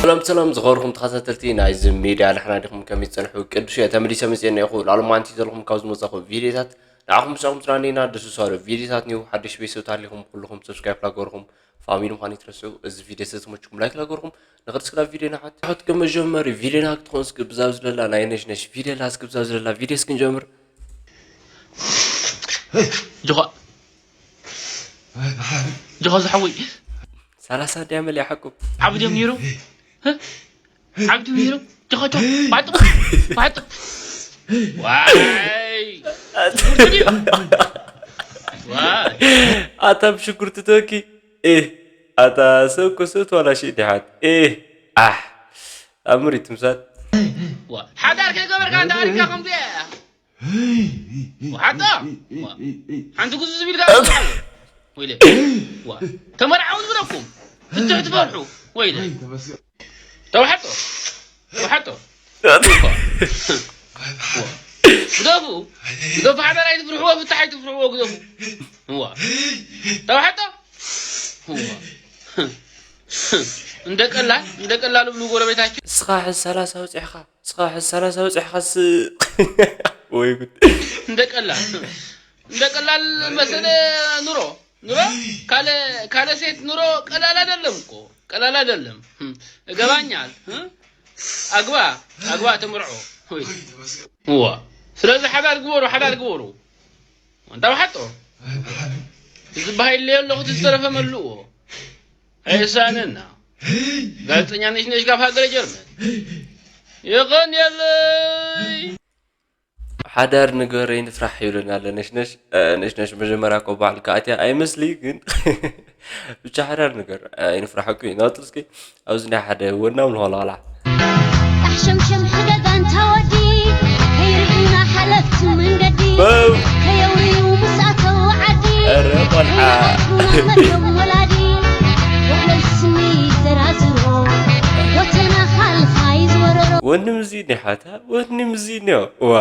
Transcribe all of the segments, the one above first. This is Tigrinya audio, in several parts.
ሰላም ሰላም ዝኸበርኩም ተኸታተልቲ ናይዚ ሚድያ፣ ንሕና ዲኹም ከመይ ትጸንሑ? ቅዱስ እየ ተመሊሰ መጽኤ እኒአኹ። ላዕሊ ማንቲ ዘለኹም ካብ ዝመጻኹ ቪድዮታት ንዓኹም ምሳኹም ስራኒና ደስሳዶ ቪድዮታት ኒው ሓድሽ ቤተሰብ ታሊኹም ኩልኹም ሰብስክራይብ ላገርኹም ፋሚሊ ምዃን ይትረስዑ። እዚ ቪድዮ ስለ ተመችኩም ላይክ ላገርኹም ንኽድስክላ ቪድዮ ናሓት ሓት ከመጀመሪ ቪድዮ ናክ ትኾን እስኪ ብዛብ ዝለላ ናይ ነሽ ነሽ ቪድዮ ላ እስኪ ብዛብ ዝለላ ቪድዮ እስኪ ንጀምር። ጆኻ ጆኻ ዝሓወይ ሰላሳ ድያ መሊኣ ሓቁ ዓብድ እዮም ነይሩ። ዓብድ እዮም ነይሩ። ጆኻ ጆኻ ባጡ ባጡ ዋይ ጉድ እዩ። ዋይ ኣታ ብሽጉርቲ ተወኪ። ኤህ ኣታ ሰብ ኮሰት ዋላ ሽእ ዲሓት። ኤህ ኣሕ ኣብ ምሪት ምሳት። ዋ ሓዳር ከይገበርካ እንዳ ኣሪካ ከምዚ እያ። ወሓጣ ሓንቲ ጉዙ ዝቢልካ ወይለ ዋ ተመርዓው ዝብለኩም ፍትሕ ትፈርሑ ወይለ ተባሓጦ ተባሓጦ ግደፉ ግደፉ ሓዳር ኣይትፍርሕዎ ፍትሕ ኣይትፍርሕዎ ግደፉ ዋ ተባሓጦ ዋ እንደ ቀላል እንደ ቀላል ብሉ ጎረቤታችን እስኻ ሕዚ ሰላሳ ወፂሕኻ እስኻ ሕዚ ሰላሳ በፂሕኻስ ወይ ጉድ። እንደ ቀላል እንደ ቀላል መሰለ ኑሮ ኑሮ ካለ ካለ ሴት ኑሮ ቀላል አይደለም እኮ ቀላል አይደለም። እገባኛል እ? አግባ አግባ ተምርዖ ወይ ዋ ስለዚህ ሓዳር ግበሩ ሓዳር ግበሩ። ኣንታ ብሓጦ ዝበሃል ኣለኹ ዝተረፈ መልእዎ ኣይሳነና ጋዜጠኛ ነሽነሽ ካብ ሃገረ ጀርመን የቐንየለይ። ሓዳር ንገረይ ንፍራሕ ይብለና ኣሎ ነሽነሽ። ነሽነሽ መጀመርያ እኮ በዓል ከኣትያ ኣይመስሊ ግን ብቻ ሓዳር ንገር ኣይንፍራሕ እኮ እዩ ናወጥር እስኪ ኣብዚ ናይ ሓደ ወናም ንኾላላ ኣሕሸምሸም ሕደጋ እንታ ወዲ ከይርእዩና ሓለፍቲ መንገዲ በው ከየውርዩ ምስ ኣተዉ ዓዲ ኧረ ቆልዓ ንኣቱና መርዮም ወላዲ ወለል ስሚ ዘራዝሮ ጎተና ካልፋይ ዝወረሮ ወኒ ምዚ ኒሓታ ወኒ ምዚ ኒዮ እዋ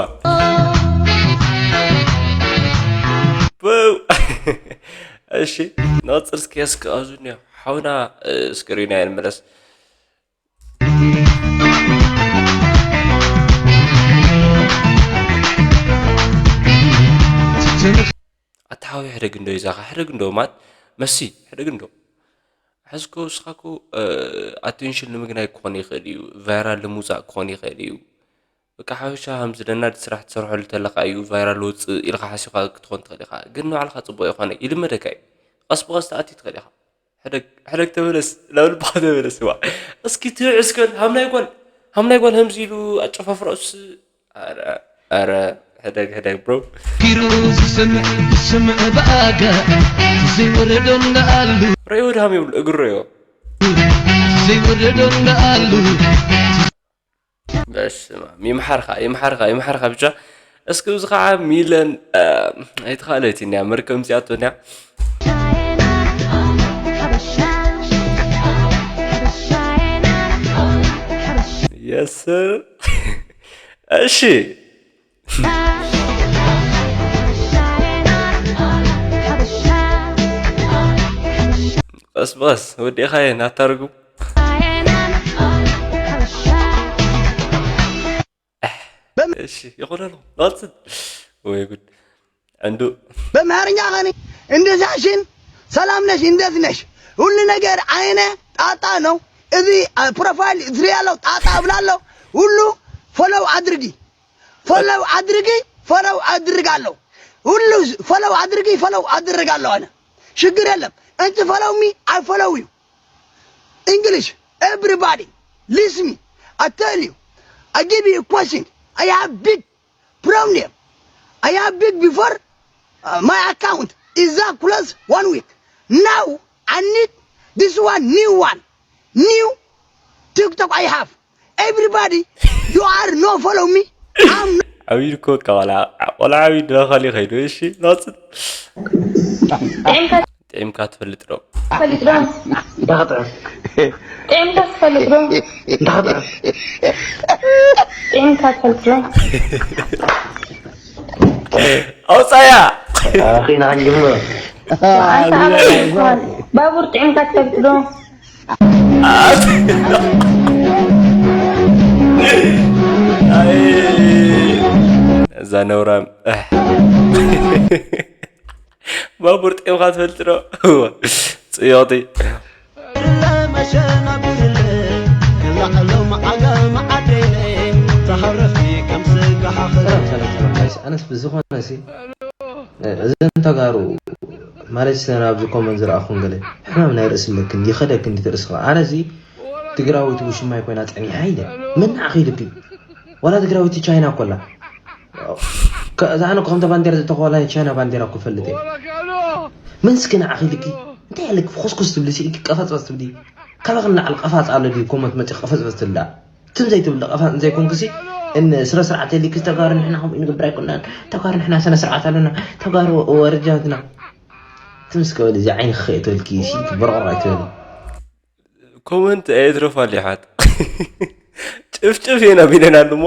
በው እሺ ናፅር እስኪ እስኪ ኣብዚ ኒዮ ሓውና እስክሪና የንመለስ ኣታ ሓወይ ሕደግ እንዶ ይዛኻ ሕደግ እንዶ ማት መሲ ሕደግ እንዶ ሕዝኮ እስኻኮ ኣቴንሽን ንምግናይ ክኾን ይኽእል እዩ ቫይራል ንምውፃእ ክኾን ይኽእል እዩ በቃ ሓበሻ ከም ዝደናድ ስራሕ ትሰርሐሉ ተለካ እዩ ቫይራል ወፅእ ኢልካ ሓሲብካ ክትኾን ትኽእል ኢኻ ግን ንባዕልካ ፅቡቅ ይኾነ ይልመደካ እዩ ቀስ ብቀስ ተኣቲ ትኽእል ኢኻ ሕደግ ተመለስ ናብ ልብኻ ተመለስ ዋ እስኪ ትብዕ እስከ ሃምናይ ጓል ሃምናይ ጓል ከምዚ ኢሉ ኣጨፋፍራኡስ ኣረ ሕደግ ሕደግ ብሮ ኪሩ ዝስምዕ ዝስምዕ ብኣጋ ዘይወረዶ እንዳኣሉ ረዮ ድሃም ይብሉ እግረዮ ዘይወረዶ እንዳኣሉ በስመ ኣብ ይምሓርካ ይምሓርካ ይምሓርካ ብቻ እስኪ እዚ ከዓ ሚለን ኣይተኻእለትን እያ መርከብ ምፅኣቶ እያ የስ እሺ ቀስ ብቐስ ወዲእኻየ ናታርጉም እሺ ይኾነ ኣለኹ ናወፅት ወይ ጉድ ዕንዱ በምሃርኛ ኸኒ እንድሳሽን ሰላም ነሽ እንደት ነሽ ሁሉ ነገር አይነ ጣጣ ነው። እዚ ፕሮፋይል ዝሪ ያለው ጣጣ ብላለው ሁሉ ፎሎው አድርጊ ፎሎው አድርጊ ፎሎው አድርጋለሁ ሁሉ ፎሎው አድርጊ ፎሎው አድርጋለሁ። አነ ችግር የለም። እንት ፎሎው ሚ አይ ፎሎው ዩ English, everybody, listen me. I tell you, I give you a question. I have big problem. I have big before uh, my account is that close one week. Now I need this one, new one, new TikTok I have. Everybody, you are no follow me. I'm no... عبيد كوكا ولا ولا عبيد لا خلي خيدو ايش ناصر ጥዒምካ ትፈልጥ ዶ? ትፈልጥ ዶ? እንዳኸጥዕም። ጥዒምካ ትፈልጥ ዶ? እንዳኸጥዕም። ጥዒምካ ትፈልጥ ዶ? ኣውፃያ! ኣኺና ክንጅምር። ኣንተ ኣበይ ትኾን? ባቡር ጥዒምካ ትፈልጥ ዶ? እዛ ነውራም። ባቡር ጤምካ ትፈልጥ ዶ? ጽዮቲ። ኣነስ ብዝኾነ ሲ እዘን ተጋሩ ማለት ሰ ናብዚ ኮመን ዝረኣኹን ገለ ሕማም ናይ ርእሲ ኣለክን ይኸደክን ትርእስኻ። ኣነ ሲ ትግራዊት ውሽማይ ኮይና ጸኒሓ ኢለ። መን ኣኺልኪ? ዋላ ትግራዊት ቻይና ኮላ። ከ- እዛ ኣነ ከምተ ባንዴራ ዝተኸወላ ቻይና ባንዴራ እኮ ፈልጥ እየ። መን እስኪ ንዓኺ ኢልኪ እንታይ ኣለኪ ፍኹስኩስ ትብሊ ሲ ኢልኪ ቀፈጽፈጽ ትብሊ? ካባኺ ንላዕሊ ቀፋጽ ኣሎ ድዩ ኮመንት መጺ ቀፈጽፈጽ ትብላ? ትም ዘይትብል ቀፋጽ እንዘይኮንክሲ እን ስረ ስርዓት የልኪ ተጋሩ ንሕና ከምኡ ንገብር ኣይኮናን። ተጋሩ ንሕና ስነ ስርዓት ኣለና። ተጋሩ ወረጃትና ትምስከ በሊ እዚ ዓይኒ ክኸእተልኪ ሲ በርቆር ኣይትበሊ። ኮመንት ኣይትረፋሉ ይሓት። ጭፍጭፍ የና ቢለና ኣለሞ።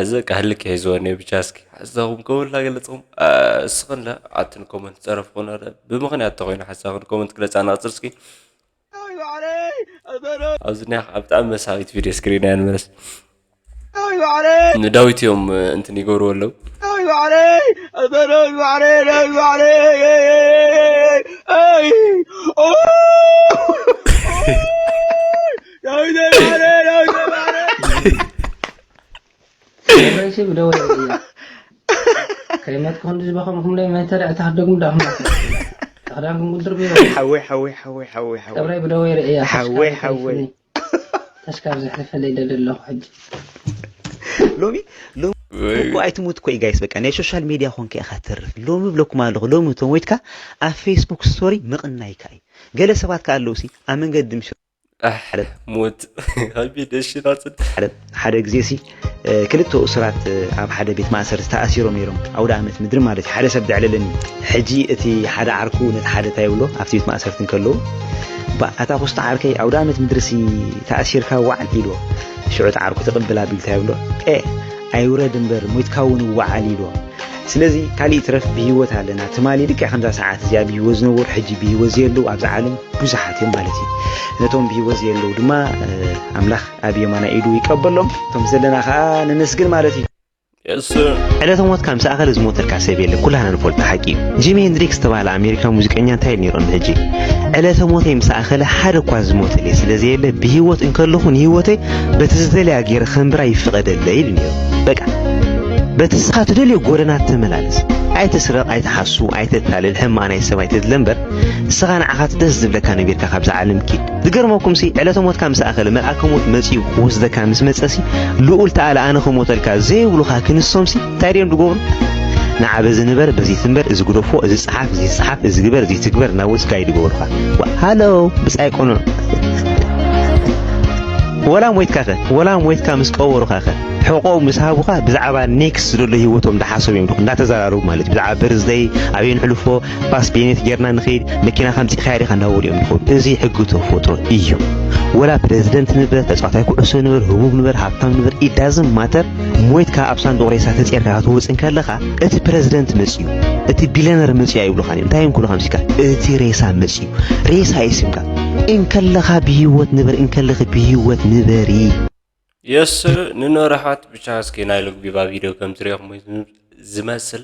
እዚ ቃልክ ሒዝወኒ ብቻ እስኪ ሓሳኹም ከውላ ገለጽኩም። እስኽን ለ ኣትን ኮመንት ጸረፍ ኮነ ብምኽንያት ተኮይኑ ሓሳኹን ኮመንት ግለጻ ናጽር እስኪ። ኣብዚ ናይ ብጣዕሚ መሳዊት ቪድዮ ስክሪን እያ ንመለስ። ንዳዊት እዮም እንትን ይገብርዎ ኣለዉ። ከይመት ክንዲ ዝበኸምኩም ዶ መተ ደዕታ ክደግሙ ዳኹም ተኽዳንኩም ጉድር ቢሮ ሓወይ ሓወይ ሓወይ ሓወይ ሓወይ ቀብረይ ብደወይ ርእያ ሓወይ ሓወይ ተሽካብ ዘሕልፈለይ ደደለኹ ሕጂ ሎሚ ሎሚ እኮ ኣይትሙት እኮ እዩ ጋይስ። በቃ ናይ ሶሻል ሜድያ ኮንካ ኢኻ ትተርፍ። ሎሚ ብለኩም ኣለኹ። ሎሚ እቶም ወይትካ ኣብ ፌስቡክ ስቶሪ ምቕናይካ እዩ። ገለ ሰባት ከ ኣለዉ ሲ ኣብ መንገዲ ምሽ ኣሕ ሞት ከቢድ እሺ ናፅን ሓደ ሓደ ግዜ ሲ እ፣ ክልተ እሱራት እ፣ ኣብ ሓደ ቤት ማእሰርቲ ተኣሲሮም ነይሮም። ኣውደ ዓመት ምድሪ ማለት እዩ። ሓደ ሰብ ደዕለለኒ። ሕጂ እቲ ሓደ ዓርኩ ነቲ ሓደ እንታይ ይብሎ ኣብቲ ቤት ማእሰርቲ እንከለዉ ባ ኣታ ኩስታ ዓርከይ ኣውደ ዓመት ምድርሲ ተኣሲርካ ዋዕል ኢልዎ ሽዑ እቲ ዓርኩ ትቕብል ኣቢሉ እንታይ ይብሎ ኤ ኣይውረድ እምበር ሞይትካ እውን ዋዓል ኢልዎ ስለዚ ካሊእ ትረፍ ብህይወት ኣለና ትማሊ ልክዕ ከምዛ ሰዓት እዚኣ ብህይወት ዝነበሩ ሕጂ ብህይወት ዘየለዉ ኣብዛ ዓለም ብዙሓት እዮም ማለት እዩ ነቶም ብህይወት ዘየለዉ ድማ ኣምላኽ ኣብ የማና ኢዱ ይቀበሎም እቶም ዘለና ከዓ ነመስግን ማለት እዩ የሱ ዕለተ ሞትካ ምስ ኣኸለ ዝሞተልካ ሰብ የለ ኩላህና ንፈልጦ ሓቂ እዩ ጂሚ ሄንድሪክስ ዝተባህለ ኣሜሪካ ሙዚቀኛ እንታይ ኢሉ ነይሩ ሕጂ ዕለተ ሞተይ ምስ ኣኸለ ሓደ እኳ ዝሞተለይ ስለ ዘየለ ብህይወት እንከለኹ ንህይወተይ በቲ ዝደለያ ገይረ ከንብራ ይፍቐደለ ኢሉ ነይሩ በቃ በቲ እስኻ ትደልዮ ጎደና ተመላለስ ኣይትስረቕ ኣይትሓሱ ኣይተታልል ሕማቕ ናይ ሰብ ኣይተድለ እምበር እስኻ ንዓኻ እቲ ደስ ዝብለካ ነቢርካ ካብዛ ዓለም ኪድ ዝገርመኩምሲ ዕለተ ሞትካ ምስ ኣኸለ መልኣከ ሞት መጺኡ ክወስደካ ምስ መጸሲ ልኡል ተኣለ ኣነ ክሞተልካ ዘይብሉኻ ክንሶምሲ እንታይ ድዮም ዝገብሩ ንዓ በዚ ንበር በዚ ትንበር እዚ ግደፎ እዚ ጸሓፍ እዚ ጸሓፍ እዚ ግበር እዚ ትግበር እናወስካ እዩ ዝገብሩኻ ሃሎ ብጻይ ቆኖ ወላ ሞይትካ ኸ ወላ ሞይትካ ምስ ቀበሩኻ ኸ ሕቆ ምስ ሃቡኻ ብዛዕባ ኔክስት ዝደሎ ህይወቶም እንዳሓሰቡ እዮም እንዳተዘራረቡ ማለት እዩ ብዛዕባ በርዝደይ ኣበይ ንሕልፎ ፓስ ቤኔት ጌርና ንኸይድ መኪና ከምፂ ኸያ ዲኻ እንዳበሉ እዮም ዝኸዱ እዚ ሕጊ ተፈጥሮ እዩ ወላ ፕሬዝደንት ንበር ተፃዋታይ ኩዕሶ ንበር ህቡብ ንበር ሃብታም ንበር ኢዳዝም ማተር ሞይትካ ኣብ ሳንዱቕ ሬሳ ተፀርካ ክትወፅእ እንከለኻ እቲ ፕሬዝደንት መፅዩ እቲ ቢለነር መፅዩ ኣይብሉኻን እዮም እንታይ እዮም ክብሉኻ ምሲካ እቲ ሬሳ መፅዩ ሬሳ እዩ ስምካ እንከለኻ ብህይወት ንበር እንከለኺ ብህይወት ንበሪ የስ ንኖረሓት ብቻ እስኪ ናይ ሎግቢባ ቪድዮ ከም ትሪኦኹም ዝመስል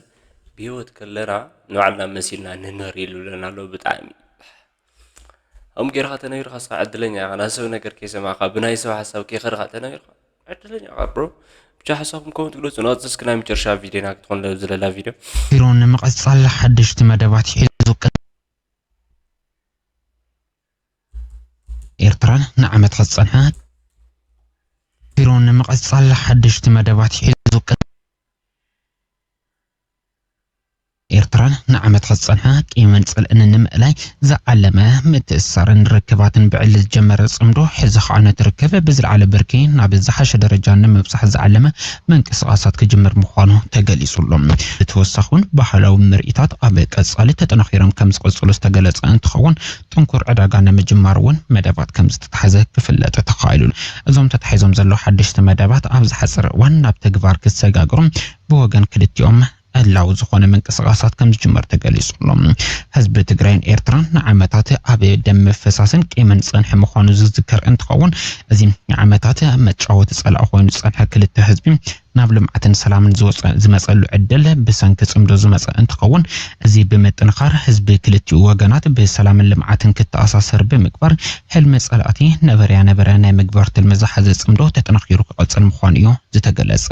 ብህይወት ከለና ንባዕልና መሲልና ንንር ይልብለና ኣሎ ብጣዕሚ ከም ጌርካ ተነቢርካ ስኻ ዕድለኛ ኢኻ ናብ ሰብ ነገር ከይሰማዕካ ብናይ ሰብ ሓሳብ ከይኸድካ ተነቢርካ ዕድለኛ ኢኻ ብሮ ብቻ ሓሳብኩም ከምኡ ትግለፁ ናፅስኪ ናይ መጨረሻ ቪድዮና ክትኾን ዝለላ ቪድዮ ቢሮ ንምቕፃል ሓደሽቲ መደባት ሒዙ ኤርትራ ንዓመታት ዝጸንሐ ቢሮ ንምቕጻል ሓደሽቲ መደባት ሒዙ ኤርትራ ንዓመታት ዝጸንሐ ቂምን ጽልእን ንምእላይ ዝዓለመ ምትእስሳርን ርክባትን ብዕሊ ዝጀመረ ጽምዶ ሕዚ ከዓ ነቲ ርክብ ብዝለዓለ ብርኪ ናብ ዝሓሸ ደረጃ ንምብጻሕ ዝዓለመ ምንቅስቓሳት ክጅምር ምዃኑ ተገሊጹ ኣሎ። ብተወሳኺ እውን ባህላዊ ምርኢታት ኣብ ቀጻሊ ተጠናኺሮም ከም ዝቕጽሉ ዝተገለጸ እንትኸውን ጥንኩር ዕዳጋ ንምጅማር እውን መደባት ከም ዝተታሕዘ ክፍለጥ ተኻኢሉ። እዞም ተታሒዞም ዘለዉ ሓደሽቲ መደባት ኣብ ዝሓጸረ እዋን ናብ ተግባር ክሰጋገሩ ብወገን ክልቲኦም ዕላዊ ዝኾነ ምንቅስቃሳት ከም ዝጅመር ተገሊጹ ኣሎ። ህዝቢ ትግራይን ኤርትራን ንዓመታት ኣብ ደም ምፍሳስን ቂምን ዝጸንሐ ምዃኑ ዝዝከር እንትኸውን፣ እዚ ንዓመታት መጫወቲ ጸላኢ ኮይኑ ዝጸንሐ ክልተ ህዝቢ ናብ ልምዓትን ሰላምን ዝወጸ- ዝመጸሉ ዕድል ብሰንኪ ጽምዶ ዝመጸ እንትኸውን፣ እዚ ብምጥንኻር ህዝቢ ክልቲኡ ወገናት ብሰላምን ልምዓትን ክተኣሳሰር ብምግባር፣ ሕልሚ ጸላእቲ ነበረያ ነበረ ናይ ምግባር ትልሚ ዝሓዘ ጽምዶ ተጠናኺሩ ክቐጽል ምዃኑ እዩ ዝተገለጸ።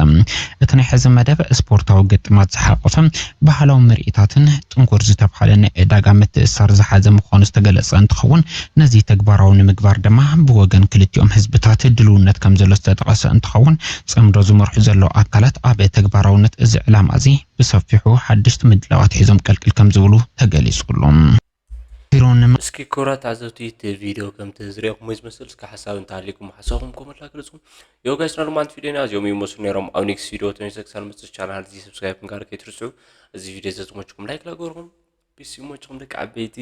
እቲ ናይ ሕዚ መደብ ስፖርታዊ ግጥማት ዝሓቆፈ፣ ባህላዊ ምርኢታትን ጥንኩር ዝተብሃለ ናይ ዕዳጋ ምትእስሳር ዝሓዘ ምዃኑ ዝተገለጸ እንትኸውን፣ ነዚ ተግባራዊ ንምግባር ድማ ብወገን ክልቲኦም ህዝብታት ድልውነት ከም ዘሎ ዝተጠቐሰ እንትኸውን፣ ጽምዶ ዝመርሑ ዘለዉ ኣካላት ኣብ ተግባራውነት እዚ ዕላማ እዚ ብሰፊሑ ሓደሽቲ ምድላዋት ሒዞም ቀልቅል ከም ዝብሉ ተገሊጹ ኣሎ። ቢሮን እስኪ ክቡራት ተዓዘብቲ፣ እቲ ቪድዮ ከምቲ ዝሪኦኹሞ እዩ ዝመስል። እስኪ ሓሳብ እንተሃልይኩም ሓሳብኩም ኮመንት ግለጹ። ዮ ጋይስ፣ ናይ ሎማዓንቲ ቪድዮና እዚኦም ይመስሉ ነይሮም። ኣብ ኔክስት ቪድዮ ተመልሰ ክሳብ ንመጽእ ቻናል እዚ ሰብስክራይብ ምግባር ከይትርስዑ። እዚ ቪድዮ ዘዝመችኩም ላይክ ላገርኩም። ፒስ ይመችኩም ደቂ ዓበይቲ።